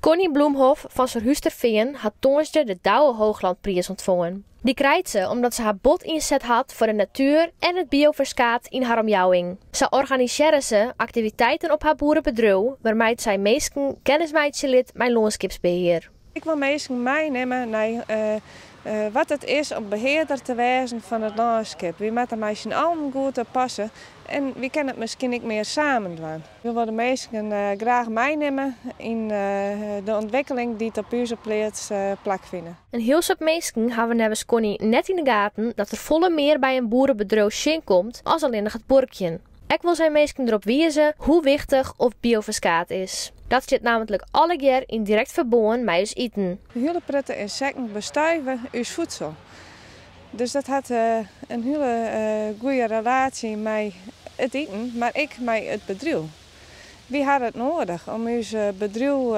Conny Bloemhof fan Surhústerfean hat tongersdei de Douwe Hooglandpriis ûntfongen. Dy krijt se omdat se har bot ynset hat foar de natuer en it bioferskaat yn har omjouwing. Sa organisearre se aktiviteiten op har boerebedriuw wêrmei't sy minsken kennis meitsje lit mei lânskipsbehear. Ik wol minsken meinimme nei wat it is om behearder te wêzen fan it lânskip. Wy moatte mei syn allen goed op passe en wy kinne it miskien ek mear samen dwaan. Wy wolle de minsken graach meinimme yn de ûntwikkeling dy't op ús pleats plakfine. In hiel soad minsken hawwe neffens Conny net yn de gaten dat der folle mear by in boerebedriuw sjen komt as allinnich it buorkjen. Ek wol sy minsken derop wize hoe wichtich oft bioferskaat is. Dat stiet nammentlik allegear yn direkt ferbân mei ús iten. In hiele protte ynsekten bestuive ús voedsel. Dus dat hat in hiele goede relaasje mei it iten, mar ek mei it bedriuw. Wy hawwe it nedich om ús bedriuw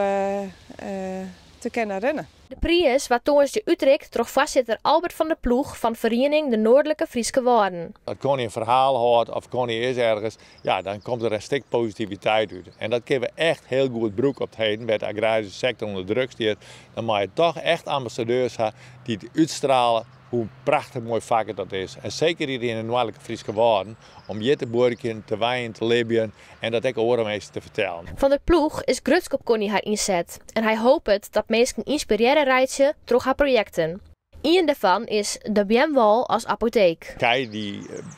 te kinnen runne. De priis waard tongersdei útrikt troch foarsitter Albert van der Ploeg fan feriening de Noardlike Fryske Wâlden. As Conny in ferhaal hâldt of Conny is ergens, ja, dan komt der in stik positiviteit út. En dat kinne we echt hiel goed brûke op 't heden, wêr't de agraryske sektor ûnder druk stiet. Dan moatte je toch echt ambassadeurs ha dy't útstrale hoe prachtich moai fak dat is. En seker hjir yn de Noardlike Fryske Wâlden, om hjir te buorkjen, te wenjen, te libjen en dat ek oare minsken te fertellen. Van der Ploeg is grutsk op Conny har ynset en hy hopet dat minsken ynspirearre reitsje troch har projekten. Ien dêrfan is de beamwâl as apoteek. Kij dy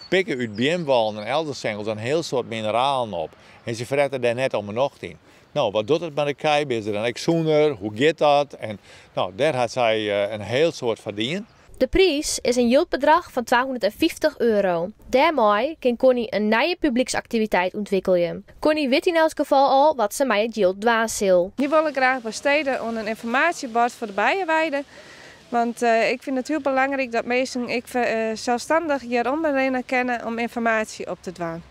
pikke út beamwâlen en elzesingels in hiel soad mineralen op en se frette dêr net om 'e nocht yn. No, wat docht it mei de kij? Binne se dan ek sûner? Hoe giet dat? En no, dêr hat sy in hiel soad foar dien. De priis is in jildbedrach fan 250 euro. Dêrmei kin Conny in nije publyksaktiviteit ûntwikkelje. Conny wit yn elts gefal al wat se mei it jild dwaan sil. Dy wol ik graach bestede oan in ynformaasjebord foar de bijeweide. Want ik fyn it hiel belangryk dat minsken ek selsstannich hjir omrinne kinne om ynformaasje op te dwaan.